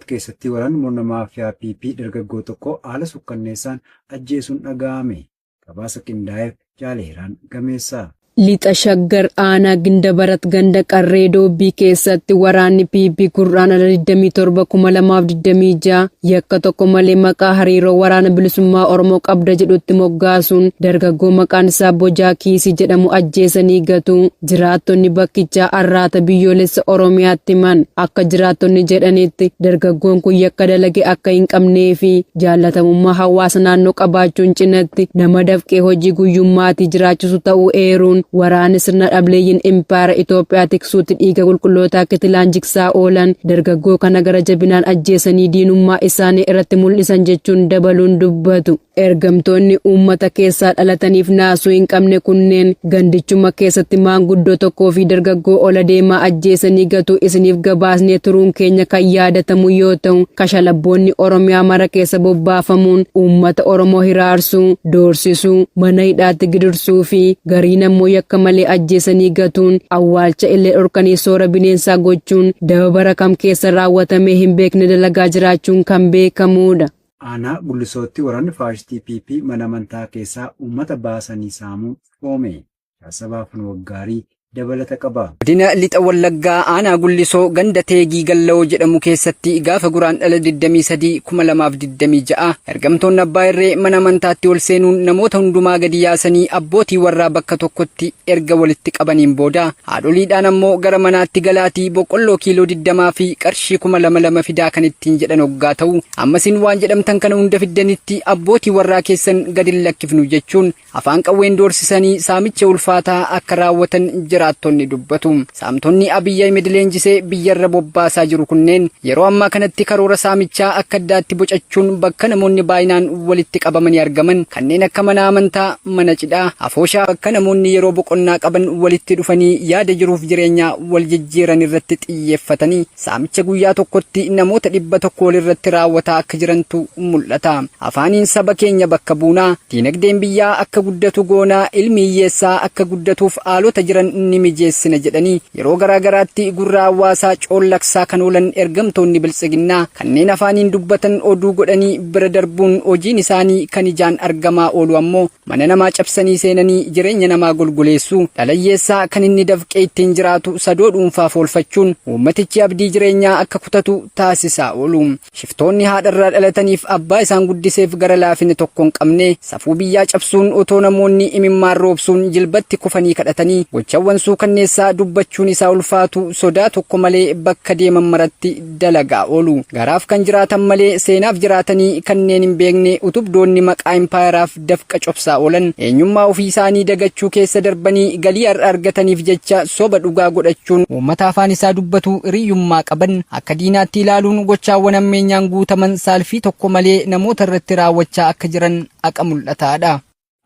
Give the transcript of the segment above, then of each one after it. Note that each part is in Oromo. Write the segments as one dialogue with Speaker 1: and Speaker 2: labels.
Speaker 1: Gindabarat keessatti waraanni murna maafiyaa PP dargaggoo tokko haala sukkanneessaan ajjeesuun dhaga'ame. Gabaasa qindaa'eef Jaaleeraan Gameessaa.
Speaker 2: Lixa Shaggar aanaa Gindabarat ganda Qarree Doobbii keessatti waraanni PP Gurraandhala 27 2026 yakka tokko malee maqaa hariiroo waraana bilisummaa Oromoo qabda jedhutti moggaasuun dargaggoo maqaan isaa Bojaa Kiisii jedhamu ajjeesanii gatuu jiraattonni bakkichaa Arraata Biyyoolessa Oromiyaatti himan. Akka jiraattonni jedhanitti dargaggoon kun yakka dalage akka hin qabnee fi jaallatamummaa hawaasa naannoo qabaachuun cinatti nama dafqee hojii guyyummaatii jiraachisu ta'uu eeruun waraanni sirna dhableeyyiin impaayera Itoophiyaa tiksuutti dhiiga qulqullootaa kitilaan jigsaa oolan dargaggoo kana gara jabinaan ajjeesanii diinummaa isaanii irratti mul'isan jechuun dabaluun dubbatu. Ergamtoonni uummata keessaa dhalataniif naasuu hin qabne kunneen gandichuma keessatti maanguddoo tokkoo fi dargaggoo ola deemaa ajjeesanii gatuu isiniif gabaasnee turuun keenya kan yaadatamu yoo ta'u, kashalabboonni Oromiyaa mara keessa bobbaafamuun uummata Oromoo hiraarsuu, doorsisuu, mana hidhaatti gidirsuu fi gariin ammoo yakka malee ajjeesanii gatuun awwaalcha illee dhorkanii soora bineensaa gochuun daba bara kam keessa raawwatamee hin beekne dalagaa jiraachuun kan beekamuudha.
Speaker 1: Aanaa Gullisootti waraanni faashistii PP mana amantaa keessaa uummata baasanii saamuun ifoome. Jaarsabaaf Waggaarii dabalata qaba.
Speaker 3: Godina Lixa Wallaggaa aanaa Gullisoo ganda Teegii Galla'oo jedhamu keessatti gaafa Guraandhala 23 2026 ergamtoonni abbaa irree mana amantaatti ol seenuun namoota hundumaa gadi yaasanii abbootii warraa bakka tokkotti erga walitti qabaniin booda haadholiidhaan ammoo gara manaatti galaatii boqqolloo kiiloo 20 fi qarshii 2000 fidaa kan ittiin jedhan hoggaa ta'u, ammasiin waan jedhamtan kana hunda fiddanitti abbootii warraa keessan gadi hin lakkifnu jechuun afaan qawween doorsisanii saamicha ulfaataa akka raawwatan jiraattonni dubbatu. Saamtonni Abiy Ahmed leenjisee biyyarra bobbaasaa jiru kunneen yeroo ammaa kanatti karoora saamichaa akka addaatti bocachuun bakka namoonni baay'inaan walitti qabamanii argaman kanneen akka mana amantaa, mana cidhaa, afooshaa bakka namoonni yeroo boqonnaa qaban walitti dhufanii yaada jiruuf jireenyaa wal jijjiiran irratti xiyyeeffatanii saamicha guyyaa tokkotti namoota 100 walirratti raawwataa akka jirantu mul'ata. Afaaniin saba keenya bakka buunaa, diinagdeen biyyaa akka guddatu goonaa, ilmi hiyyeessaa akka guddatuuf haalota jiran ni mijeessina jedhanii yeroo garaa garaatti gurra hawaasaa coollaqsaa kan oolan ergamtoonni biltsiginnaa kanneen afaaniin dubbatan oduu godhanii bira darbuun hojiin isaanii kan ijaan argamaa oolu ammoo mana namaa cabsanii seenanii jireenya namaa golgoleessuu, dhala hiyyeessaa kan inni dafqee ittiin jiraatu sadoo dhuunfaaf oolfachuun uummatichi abdii jireenyaa akka kutatu taasisaa oolu. Shiftoonni haadharraa dhalataniif abbaa isaan guddiseef gara laafina tokko hin qabne safuu biyyaa cabsuun otoo namoonni imimmaan roobsuun jilbatti kufanii kadhatanii gochawwan suukanneessaa dubbachuun isaa ulfaatu sodaa tokko malee bakka deeman maratti dalagaa oolu. Garaaf kan jiraatan malee seenaaf jiraatanii kanneen hin beekne utubdoonni maqaa impaayeraaf dafqa cobsaa oolan eenyummaa ofii isaanii dagachuu keessa darbanii galii har'a argataniif jecha soba dhugaa godhachuun uummata afaan isaa dubbatu hiriyyummaa qaban akka diinaatti ilaaluun gochaawwan hammeenyaan guutaman saalfii tokko malee namoota irratti raawwachaa akka jiran haqa mul'ataadha.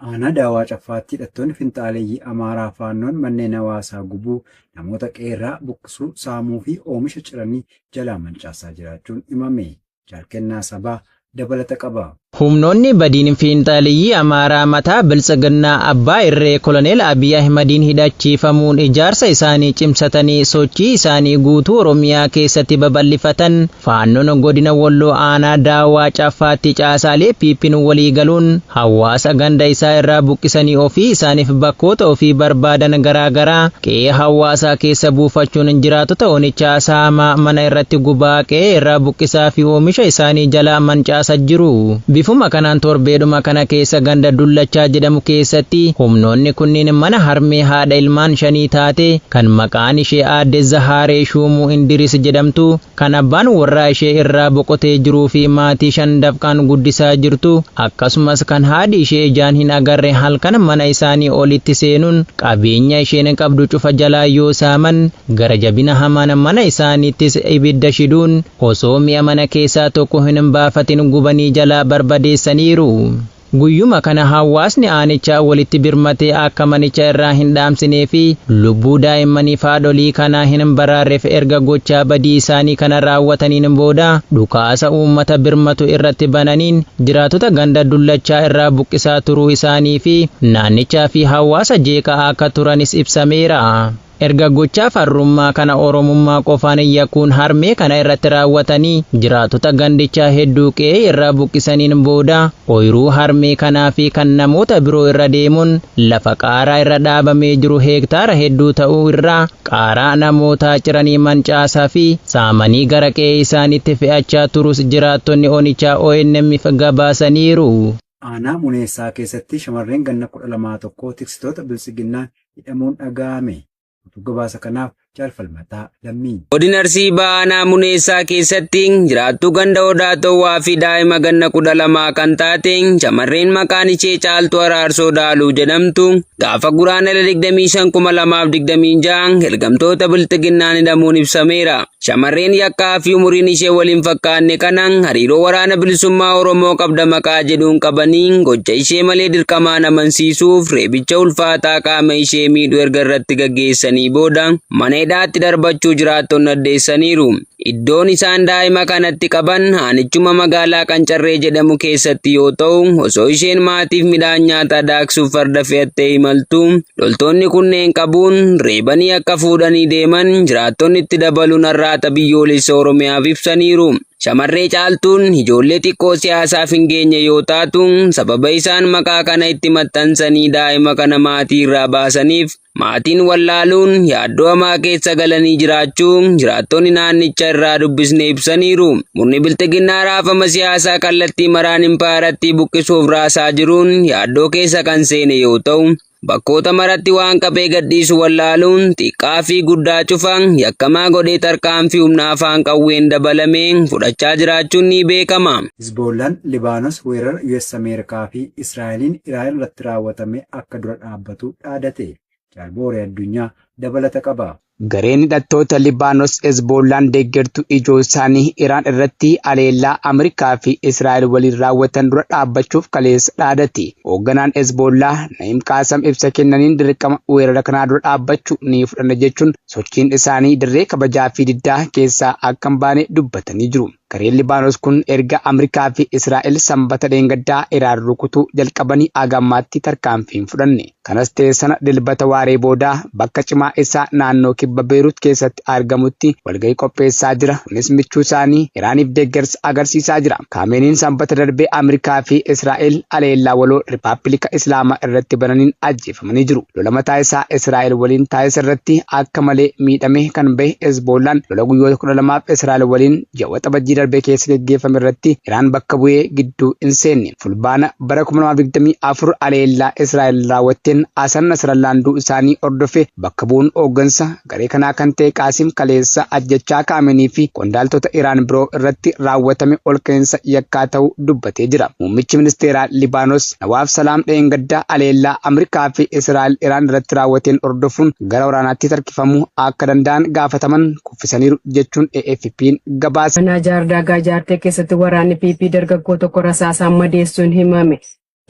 Speaker 1: Aanaa Daawaa Caffaatti hidhattoonni finxaaleeyyii Amaaraa Faannoon manneen hawaasaa gubuu, namoota qe'eerraa buqqisuu, saamuu fi oomisha ciranii jalaa mancaasaa jiraachuun himame. Jaalkennaa Sabaa dabalata qaba.
Speaker 4: Humnoonni badiin fiinxaaleyyii Amaaraa mataa biltsiginnaa abbaa irree Koloneel Abiy Ahimadiin hidhachiifamuun ijaarsa isaanii cimsatanii sochii isaanii guutuu Oromiyaa keessatti babal'ifatan Faannoon godina Walloo aanaa Daawaa Caffaatti caasaalee PP'n walii galuun hawaasa ganda isaa irraa buqqisanii ofii isaaniif bakkoota ofii barbaadan garaa garaa qe'ee hawaasaa keessa buufachuun jiraatota onichaa saamaa, mana irratti gubaa, qe'ee irraa buqqisaa fi oomisha isaanii jalaa mancaasa jiru. Bifuma kanaan torbeedhuma kana keessa ganda Dullachaa jedhamu keessatti humnoonni kunniin mana harmee haadha ilmaan shanii taate kan maqaan ishee aadde Zahaaree Shuumuu Indiris jedhamtu kan abbaan warraa ishee irraa boqotee jiruu fi maatii shan dafqaan guddisaa jirtu akkasumas kan haadhi ishee ijaan hin agarre halkan mana isaanii olitti seenuun qabeenya isheen qabdu cufa jalaa yoo saaman gara jabina hamaan mana isaaniittis ibidda shiduun osoo mi'a mana keessaa tokko hin baafatin gubanii jalaa barbadeessaniiru. Guyyuma kana hawaasni aanichaa walitti birmatee akka manicha irraa hin dhaamsinee fi lubbuu daa'immaniif haadholii kanaa hin baraarreef erga gochaa badii isaanii kana raawwataniin booda dhukaasa uummata birmatu irratti bananiin jiraatota ganda Dullachaa irraa buqqisaa turuu isaanii fi naannichaa fi hawaasa jeeqaa akka turanis ibsameera. Erga gochaa farrummaa kana Oromummaa qofaan yakkuun harmee kana irratti raawwatanii jiraatota gandichaa hedduu qe'ee irraa buqqisaniin booda ooyiruu harmee kanaa fi kan namoota biroo irra deemuun lafa qaaraa irra dhaabamee jiru heektaara hedduu ta'uu irraa qaaraa namootaa ciranii mancaasaa fi saamanii gara qe'ee isaaniitti fe'achaa turus jiraattonni onichaa ONM'f gabaasaniiru.
Speaker 1: Aanaa Muneessaa keessatti shamarreen ganna 12 tokko tiksitoota biltsiginnaan hidhamuun dhaga'ame. Utuu gabaasa kanaaf jaalfalmataa lammii.
Speaker 5: Godina Arsii Bahaa Aanaa Muneessaa keessatti jiraattuu ganda Odaa Towwaa fi daa'ima ganna 12 kan taate shamarreen maqaan ishee Caaltuu Araarsoo Daaluu jedhamtu gaafa Guraandhala 25,2026 ergamtoota bilxiginnaan hidhamuun ibsameera. Shamarreen yakkaa fi umuriin ishee waliin fakkaanne kana hariiroo waraana bilisummaa Oromoo qabda maqaa jedhuun qabanii gocha ishee malee dirqamaan amansiisuuf reebicha ulfaataa qaama ishee miidhu erga irratti gaggeessanii booda mana hidhaatti darbachuu jiraattonni addeessaniiru. Iddoon isaan daa'ima kanatti qaban aanichuma magaalaa Qancarree jedhamu keessatti yoo ta'u, osoo isheen maatiif midhaan nyaataa daaksuuf farda fe'attee imaltu loltoonni kunneen qabuun reebanii akka fuudhanii deeman jiraattonni itti dabaluun har'aata biyyoolessa Oromiyaaf ibsaniiru. Shamarree Caaltuun ijoollee xiqqoo siyaasaaf hin geenye yoo taatu, sababa isaan maqaa kana itti maxxansanii daa'ima kana maatii irraa baasaniif maatiin wallaaluun yaaddoo hamaa keessa galanii jiraachuu jiraattonni naannicha irraa dubbisne ibsaniiru. Murni bilxiginnaa raafama siyaasaa kallattii maraan impaayarattii buqqisuuf raasaa jiruun yaaddoo keessa kan seene yoo ta'u, bakkoota maratti waan qabee gadhiisu wallaaluun xiqqaa fi guddaa cufa yakkamaa godhee tarkaanfii humna afaan qawween dabalamee fudhachaa jiraachuun ni beekama.
Speaker 1: Hizboollaan Libaanos weerara US Ameerikaa fi Israa'eliin Iraan irratti raawwatame akka dura dhaabbatu dhaadate. Jaalbooree addunyaa dabalata qaba.
Speaker 6: Gareen hidhattoota Libaanos Hezbollaan deeggartu ijoo isaanii Iraan irratti haleellaa Ameerikaa fi Israa'el waliin raawwatan dura dhaabbachuuf kaleessa dhaadate. Hoogganaan Hezbollaa Na'iim Qaasam ibsa kennaniin dirqama weerara kanaa dura dhaabbachuu ni fudhanna jechuun sochiin isaanii dirree kabajaa fi diddaa keessaa akka hin baane dubbatanii jiru. Gareen Libaanos kun erga Ameerikaa fi Israa'el sanbata dheengaddaa Iraan rukutuu jalqabanii haga ammaatti tarkaanfii hin fudhanne. Kanas ta'e sana dilbata waaree boodaa bakka cimaa isaa naannoo kibba Beerut keessatti argamutti walgahii qopheessaa jira. Kunis michuu isaanii Iraaniif deeggarsa agarsiisaa jira. Kaameeniin sanbata darbee Ameerikaa fi Israa'el haleellaa waloo Rippaabilika Islaamaa irratti bananiin ajjeefamanii jiru. Lola mataa isaa Israa'el waliin taasise irratti akka malee miidhame kan bahe Hezbollaan lola guyyoota 12f Israa'el waliin ji'a waxabajjii darbee keessa geggeeffame irratti Iraan bakka bu'ee gidduu hin seenne. Fulbaana bara 2024 haleellaa Israa'el raawwatteen Hasan Nasrallaan du'uu isaanii hordofe bakka bu'uun hooggansa garee kanaa kan ta'e Qaasim kaleessa ajjechaa Kaamenii fi qondaaltota Iraan biroo irratti raawwatame ol ka'iinsa yakkaa ta'uu dubbatee jira. Muummichi ministeeraa Libaanos Nawaaf Salaam dheengaddaa haleellaa Ameerikaa fi Israa'el Iraan irratti raawwateen hordofuun gara waraanaatti tarkifamuu akka danda'an gaafataman kuffisaniiru jechuun AFP'n gabaase.
Speaker 2: Aanaa Jaardaagaa Jaartee keessatti waraanni PP dargaggoo tokko rasaasaan madeessuun himame.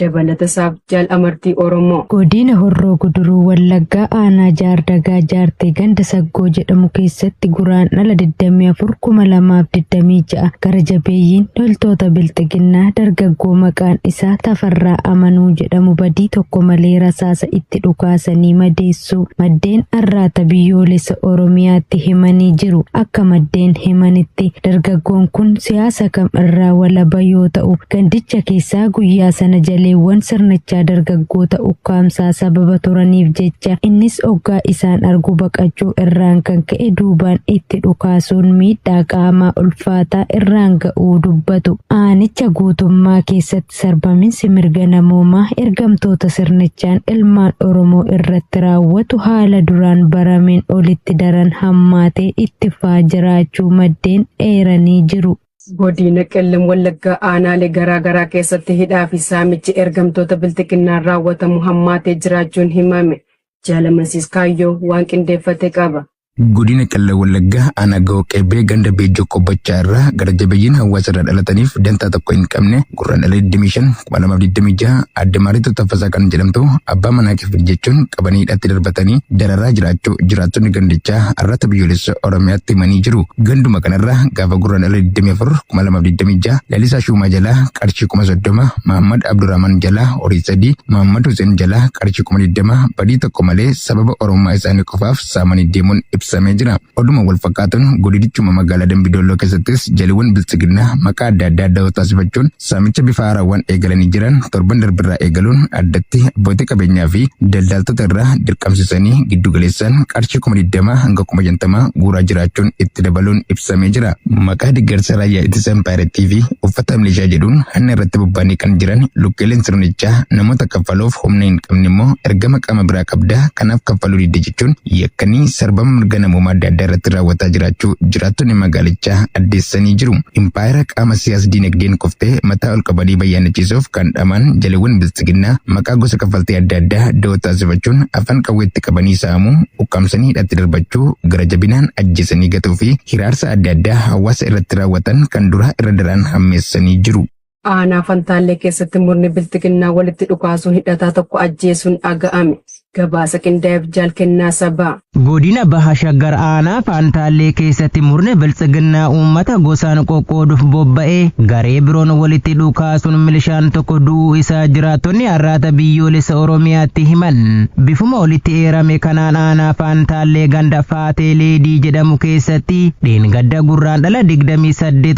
Speaker 2: Dabalata isaaf Jaal Amartii Oromoo.
Speaker 7: Godina Horroo Guduruu Wallaggaa Aanaa Jaardagaa Jaartee ganda Saggoo jedhamu keessatti guraandhala 24 2026 gara jabeeyyiin loltoota bilxiginnaa dargaggoo maqaan isaa Tafarraa Amanuu jedhamu badii tokko malee rasaasa itti dhukaasanii madeessuu maddeen arraata biyyoolessa Oromiyaatti himanii jiru. Akka maddeen himanitti dargaggoon kun siyaasa kam irraa walaba yoo ta'u gandicha keessaa guyyaa sana jaleewwan sirnichaa dargaggoota ukkaamsaa sababa turaniif jecha innis oggaa isaan argu baqachuu irraan kan ka'e duubaan itti dhukaasuun miidhaa qaamaa ulfaataa irraan ga'uu dubbatu. Aanicha guutummaa keessatti sarbaminsi mirga namoomaa ergamtoota sirnichaan ilmaan Oromoo irratti raawwatu haala duraan barameen olitti daran hammaatee itti fufaa jiraachuu maddeen eeranii jiru.
Speaker 2: Godina Qellem Wallaggaa aanaalee garaa garaa keessatti hidhaa fi saamichi ergamtoota bilxiginnaan raawwatamu hammaatee jiraachuun himame. Jaalamansiis Kaayyoo waan qindeeffate qaba.
Speaker 8: Godina Qellem Wallaggaa aanaa Ga'oo Qeebbee ganda Beejjoo Qobbachaa irraa gara jabeeyyiin hawaasa irraa dhalataniif dantaa tokko hin qabne Gurraandhala 25 2026 adde Maarituu Taffasaa kan jedhamtu abbaa manaa kee jechuun qabanii hidhaatti darbatanii dararaa jiraachuu jiraattonni gandichaa Arraata Biyyoolessa Oromiyaatti himanii jiru. Ganduma kanarraa gaafa Gurraandhala 24 2026 Lalisaa Shuumaa jalaa qarshii 30,000, Mahammad Abdurrahman jalaa horii 3, Mahammad Hussein jalaa qarshii 20,000 badii tokko malee sababa Oromummaa isaanii qofaaf saamanii deemuun ibsamee jira. Oduma wal fakkaatuun godinichuma magaalaa Dambidolloo keessattis jaliiwwan Biltsiginnaa maqaa adda addaa dahoo taasifachuun saamicha bifa haaraawwan eegalanii jiran torban darbirraa eegaluun addatti abbootii qabeenyaa fi daldaaltota irraa dirqamsiisanii giddu galeessaan qarshii 20,000 hanga 50,000 guuraa jiraachuun itti dabaluun ibsamee jira. Maqaa deeggarsa raayyaa ittisa impaayerattii fi uffata milishaa jedhuun hanna irratti bobba'anii kan jiran lukkeeleen sirnichaa namoota kaffaluuf humna hin qabne immoo ergama qaama biraa qabdaa kanaaf kaffaluu didde jechuun yakkanii sarbama mirga namoomaa adda addaa irratti raawwataa jiraachuu jiraattonni magaalichaa addeessanii jiru. Impaayera qaama siyaas dinagdeen kuftee mataa ol qabanii bayyaannachiisuuf kan dhamaan jaleewwan Biltsiginnaa maqaa gosa kaffaltii adda addaa da'oo taasifachuun afaan qawweetti qabanii saamuu, ukkaamsanii hidhatti darbachuu, gara jabinaan ajjeesanii gatuu fi hiraarsa adda addaa hawaasa irratti raawwatan kan duraa irra daraan hammeessanii jiru.
Speaker 2: Aanaa Fantaallee keessatti murni Bilxiginnaa walitti dhukaasuun hidhataa tokko ajjeesuun dhaga'ame. Gabaasa qindaa'eef Jaal Kennaa Sabaa.
Speaker 4: Godina Baha Shaggar aanaa Fantaallee keessatti murni Bilxiginnaa uummata gosaan qoqqooduuf bobba'e garee biroon walitti dhukaasuun milishaan tokko du'uu isaa jiraattonni Arraata Biyyoolessa Oromiyaatti himan. Bifuma olitti eerame kanaan aanaa Fantaallee ganda Faatee Leedii jedhamu keessatti dheengadda Gurraandhala 28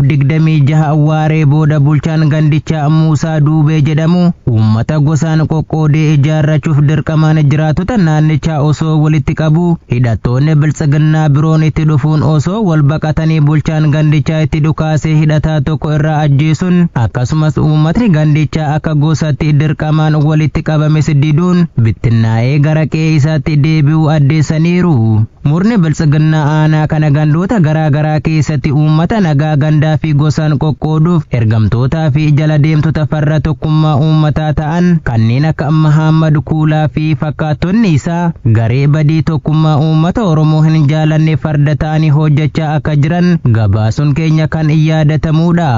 Speaker 4: 2026 waaree booda bulchaan gandichaa Muusaa Duubee jedhamu uummata gosaan qoqqoodee ijaarrachuuf dirqamaan jiraattota naannichaa osoo walitti qabu hidhattoonni Biltsiginnaa biroon itti dhufuun osoo wal baqatanii bulchaan gandichaa itti dhukaasee hidhataa tokko irraa ajjeesuun akkasumas uummatni gandichaa akka gosatti dirqamaan walitti qabames diduun bittinnaa'ee gara qe'ee isaatti deebi'uu addeessaniiru. Murni Biltsiginnaa aanaa kana gandoota garaa garaa keessatti uummata nagaa gandaa fi gosaan qoqqooduuf ergamtootaa fi jala deemtota farra tokkummaa uummataa ta'an kanneen akka Mahammad Kuulaa fi fakkaattonni isaa garee badii tokkummaa uummata Oromoo hin jaalanne farda ta'anii hojjechaa akka jiran gabaasuun keenya kan yaadatamudha.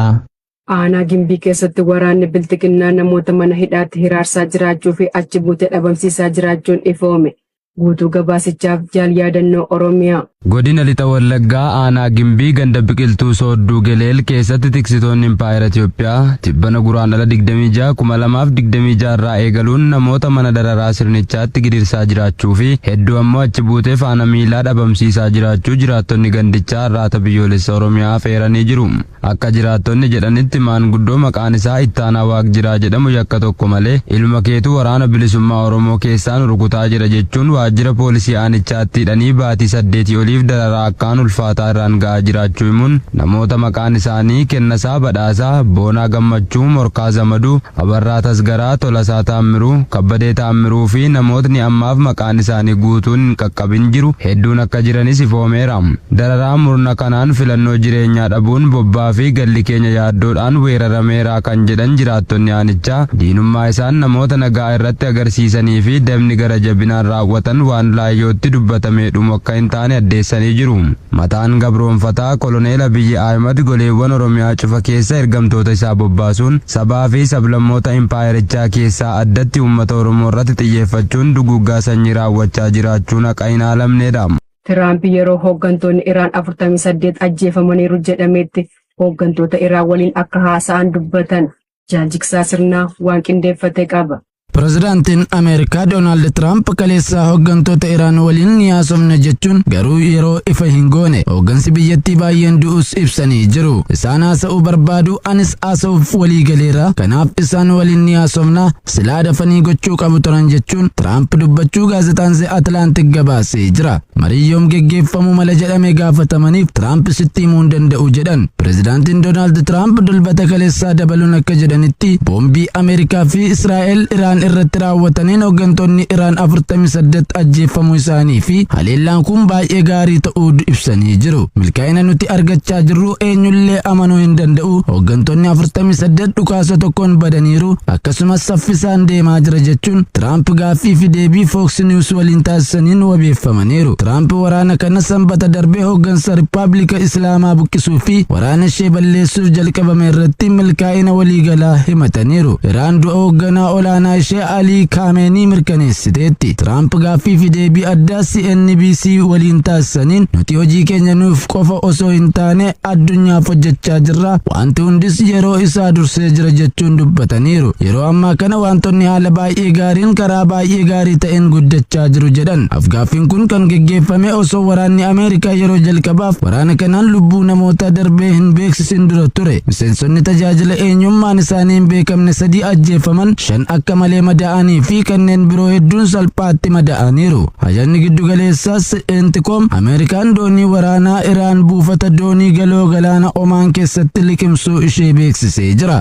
Speaker 2: Aanaa Gimbii keessatti waraanni Bilxiginnaa namoota mana hidhaatti hiraarsaa jiraachuu fi achi buutee dhabamsiisaa jiraachuun ifoome. Guutuu gabaasichaaf Jaal Yaadannoo Oromiyaa.
Speaker 9: Godina Lixa Wallaggaa aanaa Gimbii ganda Biqiltuu Soodduu Geleel keessatti tiksitoonni impaayera Itiyoophiyaa tibbana Guraandhala 26, 2026 irraa eegaluun namoota mana dararaa sirnichaatti gidirsaa jiraachuu fi hedduu ammoo achi buutee faana miilaa dhabamsiisaa jiraachuu jiraattonni gandichaa Arraata Biyyoolessa Oromiyaaf eeranii jiru. Akka jiraattonni jedhanitti maanguddoo maqaan isaa Ittaanaa Waaqjiraa jedhamu yakka tokko malee ilma keetu Waraana Bilisummaa Oromoo keessaa nu rukutaa jira jechuun waajjira poolisii aanichaatti hidhanii baatii saddeetii oliif dararaa akkaan ulfaataa irraan ga'aa jiraachuu himuun namoota maqaan isaanii Kennasaa Badhaasaa, Boonaa Gammachuu, Morkaa Zamaduu, Abarraa Tasgaraa, Tolasaa Taammiruu, Kabbadee Taammiruu fi namootni ammaaf maqaan isaanii guutuun hin qaqqabin jiru hedduun akka jiranis ifoomeera. Dararaa murna kanaan filannoo jireenyaa dhabuun bobbaa fi galli keenya yaaddoodhaan weerarameera kan jedhan jiraattonni aanichaa, diinummaa isaan namoota nagaa irratti agarsiisanii fi dabni gara jabinaan raawwatan waan laayyootti dubbatamee dhumu akka hin taane addeessanii jiru. Mataan gabroomfataa Koloneel Abiyyi Ahimad goleewwan Oromiyaa cufa keessa ergamtoota isaa bobbaasuun sabaa fi sablammoota impaayerichaa keessaa addatti uummata Oromoo irratti xiyyeeffachuun duguuggaa sanyii raawwachaa jiraachuun haqa hin haalamneedha.
Speaker 2: Tiraamp yeroo hooggantoonni Iraan 48 ajjeefamaniiru jedhametti hooggantoota Iraan waliin akka haasa'an dubbatan. Jaal Jigsaa Sirnaa waan qindeeffate qaba.
Speaker 10: Pirezidaantiin Ameerikaa Doonaald Tiraamp kaleessa hooggantoota Iraan waliin ni haasofna jechuun garuu yeroo ifa hin goone. Hooggansi biyyattii baay'een du'us ibsanii jiru. Isaan haasa'uu barbaadu, anis haasa'uuf walii galeera. Kanaaf isaan waliin ni haasofna, silaa dafanii gochuu qabu turan jechuun Tiraamp dubbachuu gaazexaan The Atlantic gabaasee jira. Marii yoom geggeeffamuu mala jedhamee gaafatamaniif Tiraamp sitti himuu hin danda'u jedhan. Pirezidaantiin Doonaald Tiraamp Dilbata kaleessaa dabaluun akka jedhanitti boombii Ameerikaa fi Israa'el Iraan irratti raawwataniin hooggantoonni Iraan 48 ajjeefamuu isaanii fi haleellaan kun baay'ee gaarii ta'uu ibsanii jiru. Milkaa'ina nuti argachaa jirru eenyullee amanuu hin danda'u. Hooggantoonni 48 dhukaasa tokkoon badaniiru, akkasumas saffisaan deemaa jira jechuun Tiraamp gaaffii fi deebii Fox News waliin taasisaniin wabeeffamaniiru. Tiraamp waraana kana Sanbata darbee hooggansa Rippaabilika Islaamaa buqqisuu fi waraana ishee balleessuuf jalqabame irratti milkaa'ina waliigalaa himataniiru. Iraan du'a hoogganaa olaanaa ishee Alii Kaameenii mirkaneessiteetti. Tiraamp gaaffii fi deebii addaa CNBC waliin taasisaniin, "Nuti hojii keenya nuuf qofa osoo hin taane addunyaaf hojjechaa jirra. Wanti hundis yeroo isaa dursee jira" jechuun dubbataniiru. "Yeroo ammaa kana wantoonni haala baay'ee gaariin karaa baay'ee gaarii ta'een guddachaa jiru" jedhan. Afgaaffiin kun kan geggeeffame osoo waraanni Ameerikaa yeroo jalqabaaf waraana kanaan lubbuu namoota darbee hin beeksisin dura ture. Miseensonni tajaajila eenyummaan isaanii hin beekamne sadii ajjeefaman, shan akka malee madaa'anii fi kanneen biroo hedduun salphaatti madaa'aniiru. Ajajni giddugaleessaas CENTCOM Ameerikaan doonii waraanaa Iraan buufata doonii galoo galaana Omaan keessatti liqimsuu ishee beeksisee jira.